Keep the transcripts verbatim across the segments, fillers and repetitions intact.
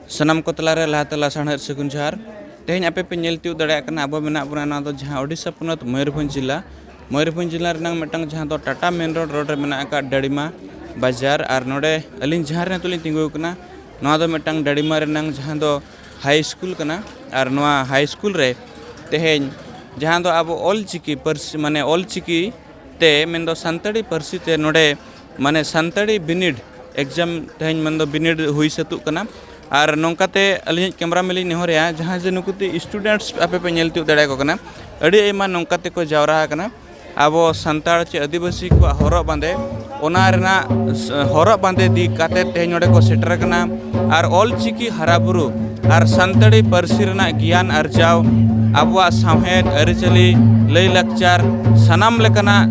ᱥᱟᱱᱟᱢ ᱠᱚ ᱛᱟᱞᱟᱨᱮ ᱞᱟᱦᱟᱛᱮ ᱞᱟᱥᱟᱲᱦᱮᱫ ᱥᱟᱹᱜᱩᱱ ᱡᱚᱦᱟᱨ᱾ ᱛᱮᱦᱮᱧ ᱟᱯᱮ ᱯᱮ ᱧᱮᱞ ᱛᱤᱭᱳᱜ ᱫᱟᱲᱮᱭᱟᱜ ᱠᱟᱱᱟ, ᱟᱵᱚ ᱢᱮᱱᱟᱜ ᱵᱚᱱᱟ ᱱᱚᱣᱟ ᱫᱚ ᱡᱟᱦᱟᱸ ᱳᱰᱤᱥᱟ ᱯᱚᱱᱚᱛ ᱢᱚᱭᱩᱨᱵᱷᱚᱸᱡᱽ ᱡᱤᱞᱟ, ᱢᱚᱭᱩᱨᱵᱷᱚᱸᱡᱽ ᱡᱤᱞᱟ ᱨᱮᱱᱟᱜ ᱢᱤᱫᱴᱟᱝ ᱡᱟᱦᱟᱸ ᱫᱚ ᱴᱟᱴᱟ ᱢᱮᱱ ᱨᱳᱰ, ᱨᱳᱰ ᱨᱮ ᱢᱮᱱᱟᱜ ᱟᱠᱟᱫ ᱰᱟᱲᱤᱢᱟ ᱵᱟᱡᱟᱨ᱾ ᱟᱨ ᱱᱚᱰᱮ ᱟᱹᱞᱤᱧ ᱡᱟᱦᱟᱸ ᱨᱮ ᱱᱤᱛᱚᱜ ᱞᱤᱧ ᱛᱤᱸᱜᱩ ᱟᱠᱟᱱᱟ, ᱱᱚᱣᱟ ᱫᱚ ᱢᱤᱫᱴᱟᱝ ᱰᱟᱲᱤᱢᱟ ᱨᱮᱱᱟᱝ ᱡᱟᱦᱟᱸ ᱫᱚ ᱦᱟᱭ ᱥᱠᱩᱞ ᱠᱟᱱᱟ᱾ ᱟᱨ ᱱᱚᱣᱟ ᱦᱟᱭ ᱥᱠᱩᱞ ᱨᱮ ᱛᱮᱦᱮᱧ ᱡᱟᱦᱟᱸ ᱫᱚ ᱟᱵᱚ ᱚᱞ ᱪᱤᱠᱤ ᱯᱟᱹᱨᱥᱤ, ᱢᱟᱱᱮ ᱚᱞ ᱪᱤᱠᱤ ᱛᱮ, ᱢᱮᱱᱫᱚ ᱥᱟᱱᱛᱟᱲᱤ ᱯᱟᱹᱨᱥᱤ ᱛᱮ ᱱᱚᱰᱮ, ᱢᱟᱱᱮ ᱥᱟᱱᱛᱟᱲᱤ ᱵᱤᱱᱤᱰ ᱮᱠᱡᱟᱢ ᱛᱮᱦᱮᱧ, ᱢᱮᱱᱫᱚ ᱵᱤᱱᱤᱰ ᱦᱩᱭ ᱥᱟᱹᱛᱚᱜ ᱠᱟᱱᱟ᱾ ᱟᱨ ᱱᱚᱝᱠᱟᱛᱮ ᱟᱹᱞᱤᱧᱤᱡ ᱠᱮᱢᱨᱟ ᱢᱮᱱ ᱞᱤᱧ ᱱᱮᱦᱚᱨᱮᱭᱟ, ᱡᱟᱦᱟᱸ ᱡᱮ ᱱᱩᱠᱩ ᱛᱮ ᱥᱴᱩᱰᱮᱱᱴᱥ ᱟᱯᱮ ᱯᱮ ᱧᱮᱞ ᱛᱤᱭᱳᱜ ᱫᱟᱲᱮᱭᱟᱠᱚ ᱠᱟᱱᱟ, ᱟᱹᱰᱤ ᱟᱭᱢᱟ ᱱᱚᱝᱠᱟ ᱛᱮᱠᱚ ᱡᱟᱣᱨᱟ ᱟᱠᱟᱱᱟ᱾ ᱟᱵᱚ ᱥᱟᱱᱛᱟᱲ ᱪᱮ ᱟᱹᱫᱤᱵᱟᱹᱥᱤ ᱠᱚᱣᱟᱜ ᱦᱚᱨᱚᱜ ᱵᱟᱸᱫᱮ, ᱚᱱᱟ ᱨᱮᱱᱟᱜ ᱥ-, ᱦᱚᱨᱚᱜ ᱵᱟᱸᱫᱮ ᱤᱫᱤ ᱠᱟᱛᱮ ᱛᱮᱦᱮᱧ ᱱᱚᱰᱮ ᱠᱚ ᱥᱮᱴᱮᱨ ᱟᱠᱟᱱᱟ᱾ ᱟᱨ ᱚᱞ ᱪᱤᱠᱤ ᱦᱟᱨᱟ ᱵᱩᱨᱩ ᱟᱨ ᱥᱟᱱᱛᱟᱲᱤ ᱯᱟᱹᱨᱥᱤ ᱨᱮᱱᱟᱜ ᱜᱮᱭᱟᱱ ᱟᱨᱡᱟᱣ, ᱟᱵᱚᱣᱟᱜ ᱥᱟᱶᱦᱮᱫ, ᱟᱹᱨᱤᱪᱟᱹᱞᱤ, ᱞᱟᱹᱭᱼᱞᱟᱠᱪᱟᱨ, ᱥᱟᱱᱟᱢ ᱞᱮᱠᱟᱱᱟᱜ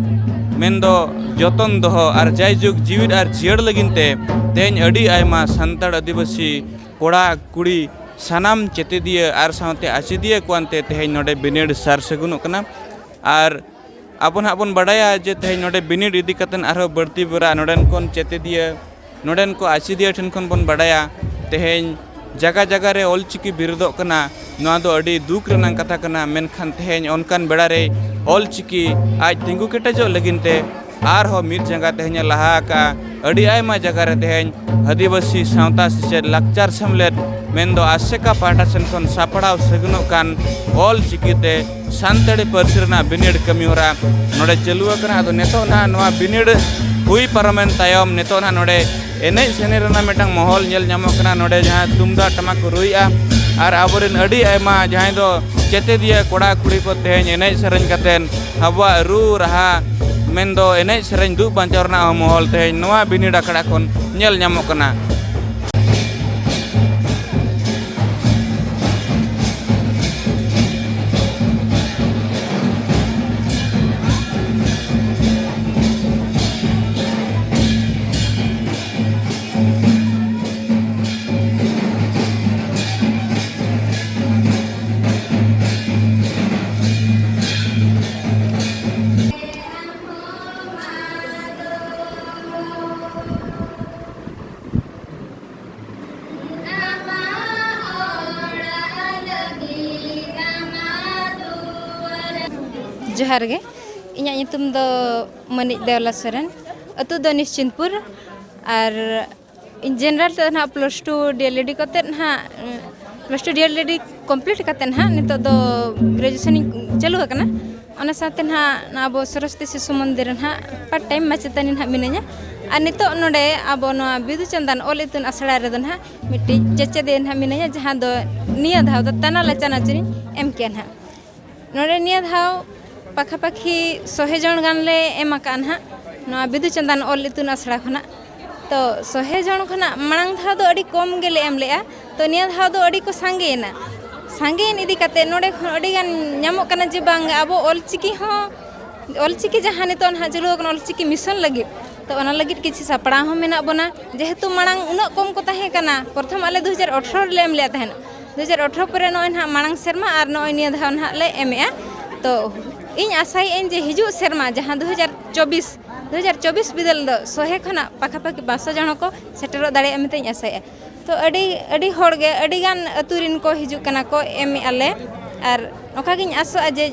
ᱢᱮᱱᱫᱚ ᱡᱚᱛᱚᱱ ᱫᱚᱦᱚ ᱟᱨ ᱡᱟᱭᱡᱩᱜᱽ ᱡᱤᱣᱤᱫ ᱟᱨ ᱡᱤᱭᱟᱹᱲ ᱞᱟᱹᱜᱤᱫ ᱛᱮ ᱛᱮᱦᱮᱧ ᱟᱹᱰᱤ ᱟᱭᱢᱟ ᱥᱟᱱᱛᱟᱲ ᱟᱹᱫᱤᱵᱟᱹᱥᱤ ᱠᱚᱲᱟ ᱠᱩᱲᱤ ᱥᱟᱱᱟᱢ ᱪᱮᱛᱮᱫᱤᱭᱟᱹ ᱟᱨ ᱥᱟᱶᱛᱮ ᱟᱪᱮᱫᱤᱭᱟᱹ ᱠᱚ ᱟᱱᱛᱮ ᱛᱮᱦᱮᱧ ᱱᱚᱰᱮ ᱵᱤᱱᱤᱰ ᱥᱟᱨ ᱥᱟᱹᱜᱩᱱᱚᱜ ᱠᱟᱱᱟ᱾ ᱟᱨ ᱟᱵᱚ ᱱᱟᱦᱟᱜ ᱵᱚᱱ ᱵᱟᱰᱟᱭᱟ ᱡᱮ ᱛᱮᱦᱮᱧ ᱱᱚᱰᱮ ᱵᱤᱱᱤᱰ ᱤᱫᱤ ᱠᱟᱛᱮᱫ ᱟᱨᱦᱚᱸ ᱵᱟᱹᱲᱛᱤ ᱵᱮᱨᱟ ᱱᱚᱰᱮᱱ ᱠᱚ ᱪᱮᱛᱮᱫᱤᱭᱟᱹ, ᱱᱚᱰᱮᱱ ᱠᱚ ᱟᱪᱮᱫᱤᱭᱟᱹ ᱴᱷᱮᱱ ᱠᱷᱚᱱ ᱵᱚᱱ ᱵᱟᱰᱟᱭᱟ᱾ ᱛᱮᱦᱮᱧ ᱡᱟᱜᱟ ᱡᱟᱜᱟ ᱨᱮ ᱚᱞ ᱪᱤᱠᱤ ᱵᱤᱨᱩᱫᱚᱜ ᱠᱟᱱᱟ, ᱱᱚᱣᱟ ᱫᱚ ᱟᱹᱰᱤ ᱫᱩᱠ ᱨᱮᱱᱟᱜ ᱠᱟᱛᱷᱟ ᱠᱟᱱᱟ᱾ ᱢᱮᱱᱠᱷᱟᱱ ᱛᱮᱦᱮᱧ ᱚᱱᱠᱟᱱ ᱵᱮᱲᱟ ᱨᱮ ᱚᱞ ᱪᱤᱠᱤ ᱟᱡ ᱛᱤᱸᱜᱩ ᱠᱮᱴᱮᱡᱚᱜ ᱞᱟᱹᱜᱤᱫ ᱛᱮ ᱟᱨᱦᱚᱸ ᱢᱤᱫ ᱡᱟᱸᱜᱟ ᱛᱮᱦᱮᱧ ᱮ ᱞᱟᱦᱟ ᱟᱠᱟᱫᱼᱟ᱾ ᱟᱹᱰᱤ ᱟᱭᱢᱟ ᱡᱟᱭᱜᱟ ᱨᱮ ᱛᱮᱦᱮᱧ ᱟᱹᱫᱤᱵᱟᱹᱥᱤ ᱥᱟᱶᱛᱟ ᱥᱮᱪᱮᱫ ᱞᱟᱠᱪᱟᱨ ᱥᱮᱢᱞᱮᱫ ᱢᱮᱱᱫᱚ ᱟᱥᱮᱠᱟ ᱯᱟᱦᱴᱟ ᱥᱮᱱ ᱠᱷᱚᱱ ᱥᱟᱯᱲᱟᱣ ᱥᱟᱹᱜᱩᱱᱚᱜ ᱠᱟᱱ ᱚᱞ ᱪᱤᱠᱤ ᱛᱮ ᱥᱟᱱᱛᱟᱲᱤ ᱯᱟᱹᱨᱥᱤ ᱨᱮᱱᱟᱜ ᱵᱤᱱᱤᱰ ᱠᱟᱹᱢᱤ ᱦᱚᱨᱟ ᱱᱚᱰᱮ ᱪᱟᱹᱞᱩ ᱟᱠᱟᱱᱟ᱾ ᱟᱫᱚ ᱱᱤᱛᱚᱜ ᱱᱟᱦᱟᱜ ᱱᱚᱣᱟ ᱵᱤᱱᱤᱰ ᱦᱩᱭ ᱯᱟᱨᱚᱢᱮᱱ ᱛᱟᱭᱚᱢ ᱱᱤᱛᱚᱜ ᱱᱟᱦᱟᱜ ᱱᱚᱰᱮ ᱮᱱᱮᱡ ᱥᱮᱨᱮᱧ ᱨᱮᱱᱟᱜ ᱢᱤᱫᱴᱟᱝ ᱢᱚᱦᱚᱞ ᱧᱮᱞ ᱧᱟᱢᱚᱜ ᱠᱟᱱᱟ᱾ ᱱᱚᱰᱮ ᱡᱟᱦᱟᱸ ᱛᱩᱢᱫᱟᱜ ᱴᱟᱢᱟᱠ ᱠᱚ ᱨᱩᱭᱮᱫᱼᱟ ᱟᱨ ᱟᱵᱚᱨᱮᱱ ᱟᱹᱰᱤ ᱟᱭᱢᱟ ᱡᱟᱦᱟᱸᱭ ᱫᱚ ᱪᱮᱛᱮᱫᱤᱭᱟᱹ ᱠᱚᱲᱟ ᱠᱩᱲᱤ ᱠᱚ ᱛᱮᱦᱮᱧ ᱮᱱᱮᱡ ᱥᱮᱨᱮᱧ ᱠᱟᱛᱮᱫ ᱟᱵᱚᱣᱟᱜ ᱨᱩ ᱨᱟᱦᱟ ᱢᱮᱱᱫᱚ ᱮᱱᱮᱡ ᱥᱮᱨᱮᱧ ᱫᱩᱜ ᱵᱟᱧᱪᱟᱣ ᱨᱮᱱᱟᱜ ᱦᱚᱸ ᱢᱚᱦᱚᱞ ᱛᱮᱦᱮᱧ ᱱᱚᱣᱟ ᱵᱤᱱᱤᱰ ᱟᱠᱷᱲᱟ ᱠᱷᱚᱱ ᱧᱮᱞ ᱧᱟᱢᱚᱜ ᱠᱟᱱᱟ᱾ ᱡᱚᱦᱟᱨ ᱜᱮ᱾ ᱤᱧᱟᱹᱜ ᱧᱩᱛᱩᱢ ᱫᱚ ᱢᱟᱹᱱᱤᱡ ᱫᱮᱣᱞᱟ ᱥᱚᱨᱮᱱ᱾ ᱟᱹᱛᱩ ᱫᱚ ᱱᱤᱥᱪᱤᱱᱛᱯᱩᱨ᱾ ᱟᱨ ᱤᱧ ᱡᱮᱱᱟᱨᱟᱞ ᱛᱮ ᱱᱟᱦᱟᱜ ᱯᱞᱟᱥ ᱴᱩ ᱰᱤ ᱮᱞ ᱮᱰ ᱠᱟᱛᱮᱫ ᱱᱟᱦᱟᱜ, ᱯᱞᱟᱥ ᱴᱩ ᱰᱤ ᱮᱞ ᱮᱰ ᱠᱚᱢᱯᱞᱤᱴ ᱠᱟᱛᱮᱫ ᱱᱟᱦᱟᱜ ᱱᱤᱛᱚᱜ ᱫᱚ ᱜᱨᱮᱡᱩᱭᱮᱥᱚᱱ ᱤᱧ ᱪᱟᱹᱞᱩ ᱟᱠᱟᱱᱟ᱾ ᱚᱱᱟ ᱥᱟᱶᱛᱮ ᱱᱟᱦᱟᱜ ᱱᱚᱣᱟ ᱟᱵᱚ ᱥᱚᱨᱚᱥᱚᱛᱤ ᱥᱤᱥᱩ ᱢᱚᱱᱫᱤᱨ ᱨᱮ ᱱᱟᱦᱟᱜ ᱯᱟᱨᱴ ᱴᱟᱭᱤᱢ ᱢᱟᱪᱮᱛᱟᱹᱱᱤ ᱱᱟᱦᱟᱜ ᱢᱤᱱᱟᱹᱧᱟ᱾ ᱟᱨ ᱱᱤᱛᱚᱜ ᱱᱚᱰᱮ ᱟᱵᱚ ᱱᱚᱣᱟ ᱵᱤᱫᱩ ᱪᱟᱸᱫᱟᱱ ᱚᱞ ᱤᱛᱩᱱ ᱟᱥᱲᱟ ᱨᱮᱫᱚ ᱱᱟᱦᱟᱜ ᱢᱤᱫᱴᱤᱡ ᱪᱮᱪᱮᱫᱤᱭᱟᱹ ᱱᱟᱦᱟᱜ ᱢᱤᱱᱟᱹᱧᱟ, ᱡᱟᱦᱟᱸ ᱫᱚ ᱱᱤᱭᱟᱹ ᱫᱷᱟᱣ ᱫᱚ ᱛᱟᱱᱟᱞᱟ ᱪᱟᱱᱟᱪᱩᱨᱤᱧ ᱮᱢ ᱠᱮᱜᱼᱟ ᱱᱟᱦᱟᱜ᱾ ᱱᱚᱰᱮ ᱱᱤᱭᱟᱹ ᱫᱷᱟᱣ ᱯᱟᱠᱷᱟᱯᱟᱠᱷᱤ ᱥᱚᱦᱮ ᱡᱚᱱ ᱜᱟᱱ ᱞᱮ ᱮᱢ ᱟᱠᱟᱫᱼᱟ ᱱᱟᱦᱟᱜ, ᱱᱚᱣᱟ ᱵᱤᱫᱩ ᱪᱟᱸᱫᱟᱱ ᱚᱞ ᱤᱛᱩᱱ ᱟᱥᱲᱟ ᱠᱷᱚᱱᱟᱜ᱾ ᱛᱚ ᱥᱚᱦᱮ ᱡᱚᱱ ᱠᱷᱚᱱᱟᱜ ᱢᱟᱲᱟᱝ ᱫᱷᱟᱣ ᱫᱚ ᱟᱹᱰᱤ ᱠᱚᱢ ᱜᱮᱞᱮ ᱮᱢ ᱞᱮᱜᱼᱟ, ᱛᱚ ᱱᱤᱭᱟᱹ ᱫᱷᱟᱣ ᱫᱚ ᱟᱹᱰᱤ ᱠᱚ ᱥᱟᱸᱜᱮᱭᱮᱱᱟ᱾ ᱥᱟᱸᱜᱮᱭᱮᱱ ᱤᱫᱤ ᱠᱟᱛᱮ ᱱᱚᱰᱮ ᱠᱷᱚᱱ ᱟᱹᱰᱤ ᱜᱟᱱ ᱧᱟᱢᱚᱜ ᱠᱟᱱᱟ ᱡᱮ ᱵᱟᱝ, ᱟᱵᱚ ᱚᱞᱪᱤᱠᱤ ᱦᱚᱸ, ᱚᱞᱪᱤᱠᱤ ᱡᱟᱦᱟᱸ ᱱᱤᱛᱚᱜ ᱱᱟᱦᱟᱜ ᱪᱟᱹᱞᱩ ᱟᱠᱟᱱᱟ ᱚᱞᱪᱤᱠᱤ ᱢᱤᱥᱚᱱ ᱞᱟᱹᱜᱤᱫ, ᱛᱚ ᱚᱱᱟ ᱞᱟᱹᱜᱤᱫ ᱠᱤᱪᱷᱤ ᱥᱟᱯᱲᱟᱣ ᱦᱚᱸ ᱢᱮᱱᱟᱜ ᱵᱚᱱᱟ᱾ ᱡᱮᱦᱮᱛᱩ ᱢᱟᱲᱟᱝ ᱩᱱᱟᱹᱜ ᱠᱚᱢ ᱠᱚ ᱛᱟᱦᱮᱸ ᱠᱟᱱᱟ, ᱯᱨᱚᱛᱷᱚᱢ ᱟᱞᱮ ᱫᱩ ᱦᱟᱡᱟᱨ ᱟᱴᱷᱨᱚ ᱨᱮᱞᱮ ᱮᱢ ᱞᱮᱫ ᱛᱟᱦᱮᱱ, ᱫᱩ ᱦᱟᱡᱟᱨ ᱟᱴᱷᱨᱚ ᱯᱚᱨᱮ ᱱᱚᱜᱼᱚᱭ ᱱᱟᱦᱟᱜ ᱢᱟᱲᱟᱝ ᱥᱮᱨᱢᱟ ᱟᱨ ᱱᱚᱜᱼᱚᱭ ᱱᱤᱭᱟᱹ ᱫᱷᱟᱣ ᱱᱟᱦᱟᱜ ᱞᱮ ᱮᱢᱮᱜᱼᱟ᱾ ᱛᱚ ᱤᱧ ᱟᱥᱟᱭᱮᱫ ᱟᱹᱧ ᱡᱮ ᱦᱤᱡᱩᱜ ᱥᱮᱨᱢᱟ ᱡᱟᱦᱟᱸ ᱫᱩ ᱦᱟᱡᱟᱨ ᱪᱚᱵᱵᱤᱥ, ᱫᱩ ᱦᱟᱡᱟᱨ ᱪᱚᱵᱵᱤᱥ ᱵᱤᱫᱟᱹᱞ ᱫᱚ ᱥᱚᱦᱮ ᱠᱷᱚᱱᱟᱜ ᱯᱟᱠᱷᱟᱯᱟᱠᱷᱤ ᱯᱟᱸᱪᱥᱚ ᱡᱚᱱ ᱦᱚᱸᱠᱚ ᱥᱮᱴᱮᱨᱚᱜ ᱫᱟᱲᱮᱭᱟᱜᱼᱟ ᱢᱮᱱᱛᱮᱧ ᱟᱥᱟᱭᱮᱫᱼᱟ᱾ ᱛᱚ ᱟᱹᱰᱤ, ᱟᱹᱰᱤ ᱦᱚᱲ ᱜᱮ, ᱟᱹᱰᱤ ᱜᱟᱱ ᱟᱹᱛᱩ ᱨᱮᱱ ᱠᱚ ᱦᱤᱡᱩᱜ ᱠᱟᱱᱟ ᱠᱚ, ᱮᱢᱮᱜᱼᱟ ᱞᱮ᱾ ᱟᱨ ᱚᱱᱠᱟ ᱜᱤᱧ ᱟᱥᱚᱜᱼᱟ ᱡᱮ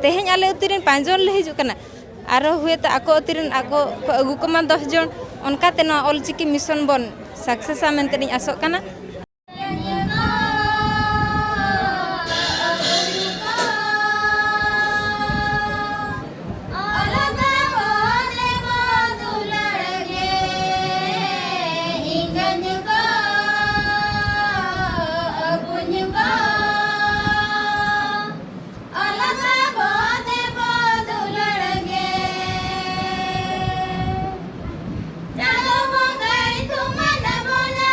ᱛᱮᱦᱮᱧ ᱟᱞᱮ ᱟᱹᱛᱩ ᱨᱮᱱ ᱯᱟᱸᱪ ᱡᱚᱱ ᱞᱮ ᱦᱤᱡᱩᱜ ᱠᱟᱱᱟ, ᱟᱨᱚ ᱦᱩᱭᱛᱚ ᱟᱠᱚ ᱟᱹᱛᱩ ᱨᱮᱱ ᱟᱠᱚ ᱠᱚ ᱟᱹᱜᱩ ᱠᱚᱢᱟ ᱫᱚᱥ ᱡᱚᱱ, ᱚᱱᱠᱟᱛᱮ ᱱᱚᱣᱟ ᱚᱞᱪᱤᱠᱤ ᱢᱤᱥᱚᱱ ᱵᱚᱱ ᱥᱟᱠᱥᱮᱥᱟ ᱢᱮᱱᱛᱮ ᱤᱧ ᱟᱥᱚᱜ ᱠᱟᱱᱟ᱾ ᱪᱟᱸᱫᱚ ᱵᱚᱸᱜᱟᱭ ᱛᱷᱩᱢᱟᱱ ᱟᱵᱚᱱᱟ,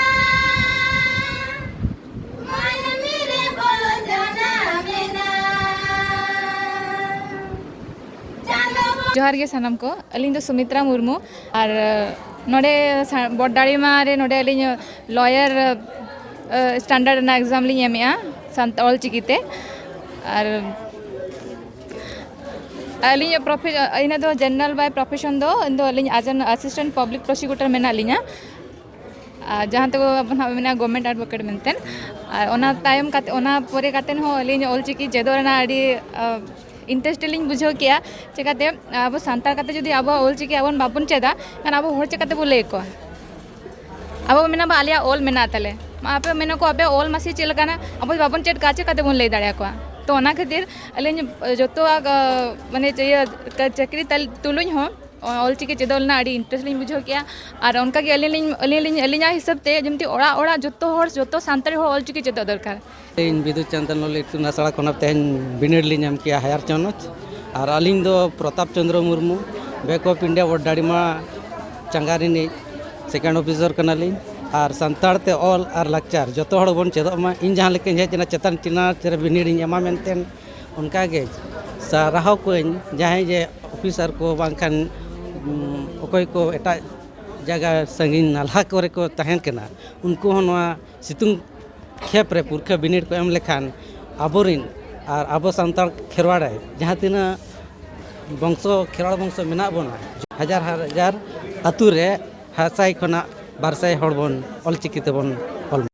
ᱢᱟᱹᱱᱢᱤ ᱨᱮ ᱵᱚᱞᱚ ᱡᱟᱱᱟᱢᱮᱱᱟ᱾ ᱪᱟᱸᱫᱚ ᱵᱚᱸᱜᱟ ᱡᱚᱦᱟᱨ ᱜᱮ ᱥᱟᱱᱟᱢ ᱠᱚ, ᱟᱹᱞᱤᱧ ᱫᱚ ᱥᱩᱢᱤᱛᱨᱟ ᱢᱩᱨᱢᱩ᱾ ᱟᱨ ᱱᱚᱰᱮ ᱥᱟ-, ᱵᱚᱰᱰᱟᱲᱤᱢᱟ ᱨᱮ ᱱᱚᱰᱮ ᱟᱹᱞᱤᱧ ᱞᱚᱭᱟᱨ, ᱮ, ᱥᱴᱮᱱᱰᱟᱨᱰ ᱨᱮᱱᱟᱜ ᱮᱠᱡᱟᱢ ᱞᱤᱧ ᱮᱢᱮᱜᱼᱟ ᱥᱟᱱᱛᱟᱲ ᱚᱞ ᱪᱤᱠᱤ ᱛᱮ᱾ ᱟᱨ ᱟᱹᱞᱤᱧᱟᱜ ᱯᱨᱚᱯᱷᱮ-, ᱤᱧᱟᱹᱜ ᱫᱚ ᱡᱮᱱᱟᱨᱟᱞ ᱵᱟᱭ ᱯᱨᱚᱯᱷᱮᱥᱚᱱ ᱫᱚ, ᱤᱧ ᱫᱚ ᱟᱹᱞᱤᱧ ᱟᱡ ᱟᱥᱤᱥᱴᱮᱱᱴ ᱯᱟᱵᱽᱞᱤᱠ ᱯᱨᱚᱥᱤᱠᱤᱭᱩᱴᱚᱨ ᱢᱮᱱᱟᱜ ᱞᱤᱧᱟ᱾ ᱟᱨ ᱡᱟᱦᱟᱸ ᱛᱮᱠᱚ ᱟᱵᱚ ᱱᱟᱦᱟᱜ ᱢᱮᱱᱟ ᱜᱚᱵᱷᱢᱮᱱᱴ ᱮᱰᱵᱷᱳᱠᱮᱴ ᱢᱮᱱᱛᱮ᱾ ᱟᱨ ᱚᱱᱟ ᱛᱟᱭᱚᱢ ᱠᱟᱛᱮ, ᱚᱱᱟ ᱯᱚᱨᱮ ᱠᱟᱛᱮ ᱦᱚᱸ ᱟᱹᱞᱤᱧ ᱚᱞᱪᱤᱠᱤ ᱪᱮᱫᱚᱜ ᱨᱮᱱᱟᱜ ᱟᱹᱰᱤ, ᱟ, ᱤᱱᱴᱟᱨᱮᱥᱴ ᱞᱤᱧ ᱵᱩᱡᱷᱟᱹᱣ ᱠᱮᱜᱼᱟ᱾ ᱪᱮᱠᱟᱛᱮ ᱟᱵᱚ ᱥᱟᱱᱛᱟᱲ ᱠᱟᱛᱮ ᱡᱩᱫᱤ ᱟᱵᱚᱣᱟᱜ ᱚᱞ ᱪᱤᱠᱤ ᱟᱵᱚ ᱵᱟᱵᱚᱱ ᱪᱮᱫᱟ, ᱮᱱᱠᱷᱟᱱ ᱟᱵᱚ ᱦᱚᱲ ᱪᱮᱠᱟᱛᱮ ᱵᱚ ᱞᱟᱹᱭ ᱟᱠᱚᱣᱟ? ᱟᱵᱚ ᱵᱚ ᱢᱮᱱᱟ, "ᱵᱟ, ᱟᱞᱮᱭᱟᱜ ᱚᱞ ᱢᱮᱱᱟᱜ ᱛᱟᱞᱮ", ᱟᱯᱮ ᱢᱮᱱᱟ ᱠᱚ, "ᱟᱯᱮ ᱚᱞ ᱢᱟᱥᱮ ᱪᱮᱫ ᱞᱮᱠᱟᱱᱟ?" ᱟᱵᱚ ᱵᱟᱵᱚᱱ ᱪᱮᱫ ᱠᱟᱜᱼᱟ, ᱪᱮᱠᱟᱛᱮ ᱵᱚᱱ ᱞᱟᱹᱭ ᱫᱟᱲᱮᱭᱟᱠᱚᱣᱟ? ᱛᱚ ᱚᱱᱟ ᱠᱷᱟᱹᱛᱤᱨ ᱟᱹᱞᱤᱧ ᱡᱚᱛᱚᱣᱟᱜ, ᱟ, ᱢᱟᱱᱮ ᱪᱮᱫ, ᱤᱭᱟᱹ, ᱪᱟᱹᱠᱨᱤ ᱛᱟᱞ-, ᱛᱩᱞᱩᱡ ᱦᱚᱸ ᱚᱞ ᱪᱤᱠᱤ ᱪᱮᱫᱚᱜ ᱨᱮᱱᱟᱜ ᱟᱹᱰᱤ ᱤᱱᱴᱟᱨᱮᱥᱴ ᱞᱤᱧ ᱵᱩᱡᱷᱟᱹᱣ ᱠᱮᱜᱼᱟ᱾ ᱟᱨ ᱚᱱᱠᱟᱜᱮ ᱟᱹᱞᱤᱧ ᱞᱤᱧ, ᱟᱹᱞᱤᱧ ᱞᱤᱧ, ᱟᱹᱞᱤᱧᱟᱜ ᱦᱤᱥᱟᱹᱵ ᱛᱮ ᱡᱮᱢᱛᱤ ᱚᱲᱟᱜ ᱚᱲᱟᱜ ᱡᱚᱛᱚ ᱦᱚᱲ, ᱡᱚᱛᱚ ᱥᱟᱱᱛᱟᱲᱤ ᱦᱚᱲ ᱚᱞ ᱪᱤᱠᱤ ᱪᱮᱫᱚᱜ ᱫᱚᱨᱠᱟᱨ᱾ ᱤᱧ ᱵᱤᱫᱩ ᱪᱟᱸᱫᱟᱱ ᱢᱚᱞᱞᱤ ᱤᱛᱩᱱ ᱟᱥᱲᱟ ᱠᱷᱚᱱᱟᱜ ᱛᱮᱦᱮᱧ ᱵᱤᱱᱤᱰ ᱞᱤᱧ ᱮᱢ ᱠᱮᱜᱼᱟ ᱦᱟᱭᱟᱨ ᱪᱟᱱᱚᱪ᱾ ᱟᱨ ᱟᱹᱞᱤᱧ ᱫᱚ ᱯᱨᱚᱛᱟᱯ ᱪᱚᱸᱫᱽᱨᱚ ᱢᱩᱨᱢᱩ, ᱵᱮᱝᱠ ᱚᱯᱷ ᱤᱱᱰᱤᱭᱟ ᱵᱚᱰᱰᱟᱲᱤᱢᱟ ᱪᱟᱸᱜᱟ ᱨᱤᱱᱤᱡ ᱥᱮᱠᱮᱱᱰ ᱚᱯᱷᱤᱥᱟᱨ ᱠᱟᱱᱟᱞᱤᱧ᱾ ᱟᱨ ᱥᱟᱱᱛᱟᱲ ᱛᱮ ᱚᱞ ᱟᱨ ᱞᱟᱠᱪᱟᱨ ᱡᱚᱛᱚ ᱦᱚᱲ ᱵᱚᱱ ᱪᱮᱫᱚᱜ ᱢᱟ᱾ ᱤᱧ ᱡᱟᱦᱟᱸ ᱞᱮᱠᱟᱧ ᱦᱮᱡ ᱮᱱᱟ ᱪᱮᱛᱟᱱ ᱪᱮᱱᱟᱨ ᱨᱮ ᱵᱤᱱᱤᱰ ᱤᱧ ᱮᱢᱟ ᱢᱮᱱᱛᱮ, ᱚᱱᱠᱟᱜᱮ ᱥᱟᱨᱦᱟᱣ ᱠᱚᱣᱟᱧ ᱡᱟᱦᱟᱸᱭ ᱡᱮ ᱚᱯᱷᱤᱥᱟᱨ ᱠᱚ ᱵᱟᱝᱠᱷᱟᱱ, ᱩᱢ, ᱚᱠᱚᱭ ᱠᱚ ᱮᱴᱟᱜ ᱡᱟᱭᱜᱟ ᱥᱟᱺᱜᱤᱧ ᱱᱟᱞᱦᱟ ᱠᱚᱨᱮ ᱠᱚ ᱛᱟᱦᱮᱱ ᱠᱟᱱᱟ, ᱩᱱᱠᱩ ᱦᱚᱸ ᱱᱚᱣᱟ ᱥᱤᱛᱩᱝ ᱠᱷᱮᱯ ᱨᱮ ᱯᱩᱨᱠᱷᱟᱹ ᱵᱤᱱᱤᱰ ᱠᱚ ᱮᱢ ᱞᱮᱠᱷᱟᱱ ᱟᱵᱚᱨᱤᱱ ᱟᱨ ᱟᱵᱚ ᱥᱟᱱᱛᱟᱲ ᱠᱷᱮᱨᱣᱟᱲ ᱨᱮ ᱡᱟᱦᱟᱸ ᱛᱤᱱᱟᱹᱜ ᱵᱚᱝᱥᱚ, ᱠᱷᱮᱨᱣᱟᱲ ᱵᱚᱝᱥᱚ ᱢᱮᱱᱟᱜ ᱵᱚᱱᱟ, ᱦᱟᱡᱟᱨ ᱦᱟᱡᱟᱨ ᱟᱛᱳ ᱨᱮ ᱦᱟᱡᱟᱨ ᱥᱟᱭ ᱠᱷᱚᱱᱟᱜ ᱵᱟᱨ ᱥᱟᱭ ᱦᱚᱲ ᱵᱚᱱ ᱚᱞ ᱪᱤᱠᱤ ᱛᱮᱵᱚᱱ ᱚᱞ ᱢᱟ᱾